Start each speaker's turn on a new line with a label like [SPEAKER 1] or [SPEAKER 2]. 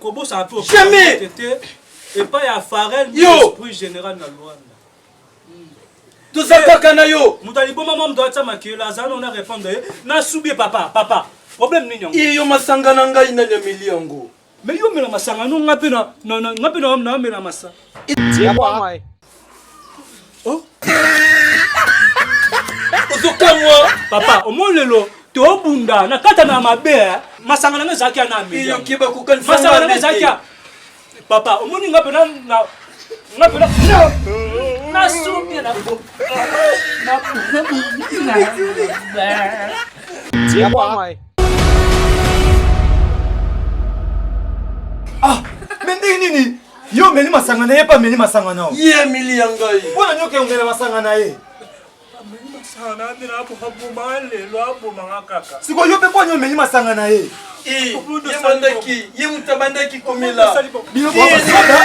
[SPEAKER 1] Nakobosana mpe
[SPEAKER 2] Jamais!
[SPEAKER 1] te epai ya Farel
[SPEAKER 2] Yo!
[SPEAKER 1] esprit général na Luanda.
[SPEAKER 2] Toza kaka na yo.
[SPEAKER 1] Moto aliboma mwa moto atia makela azala nona répondre ye nasubi ye papa papa problème nini yango?
[SPEAKER 2] Iyo masanga na ngai nani ameli yango?
[SPEAKER 1] Mais yo omela masanga no nga mpe na nga mpe naomela masa.
[SPEAKER 2] Oh. Ozokamwa.
[SPEAKER 1] Papa omoni lelo tobunda na kata na mabe eh. Masanga na nga ezalaki ya na ameli
[SPEAKER 2] Iyo keba kokanisa
[SPEAKER 1] masanga na nga
[SPEAKER 2] nga
[SPEAKER 1] ezalaki
[SPEAKER 2] te.
[SPEAKER 1] ya papa omoni nga mpe na nga mpe na nasubi na
[SPEAKER 3] Ah, mais ndenge nini yo omeli masanga na ye mpe ameli masanga na yo?
[SPEAKER 2] Ye ameli ya ngai.
[SPEAKER 3] Mpo na nyoka omela masanga na ye? Sikoyo yo mpe mpo nini omeli masanga na ye?
[SPEAKER 2] Eh, ye bandaki, ye moto abandaki komela.
[SPEAKER 3] Bino bazoba.